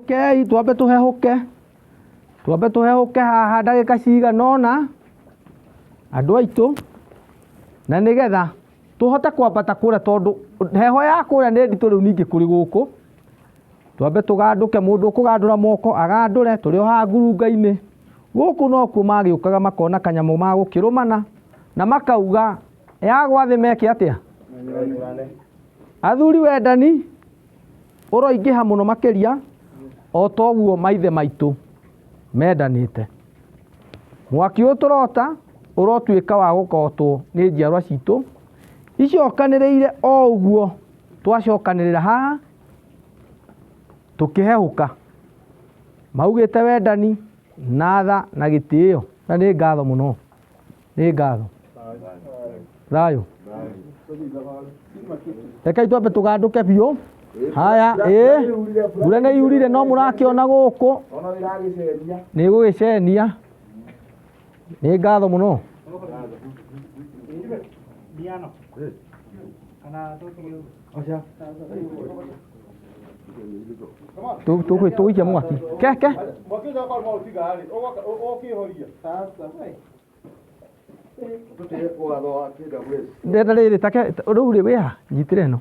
Rekei twambe tũhehũke, twambe tũhehũke haha ndagĩka cigana ũna, andũ aitũ, na nĩgetha tũhote kwambata kũrĩa tondũ heho ya kũrĩa nĩ nditũ rĩu ningĩ kũrĩ gũkũ. Twambe tũgandũke, mũndũ ũkũgandũra moko agandũre, tũrĩ o haha ngurunga-inĩ. Gũkũ nokuo magĩũkaga makona kanyamũ magũkĩrũmana, na makauga yagwa thĩ meke atĩa? Athuri wendani ũroingĩha mũno makĩria o ta ũguo maithe maitũ mendanĩte. Mwaki ũyũ tũrota ũrotuĩka wa gũkotwo nĩ njiarwa citũ icokanĩrĩire o ũguo twacokanĩrĩra haha tũkĩhehũka. Maugĩte wendani na tha na gĩtĩo na nĩ ngatho mũno. Nĩ ngatho. Thayũ. Rekei twambe tũgandũke biũ. Haya, ĩĩ. Mbura nĩ yurire no mũrakĩona gũkũ. Nĩ gũgĩcenia. Nĩ ngatho mũno. Tũgũikia mwaki. Ke ke. Ndenda rĩrĩ take rĩu rĩ wĩha nyitĩra ĩno.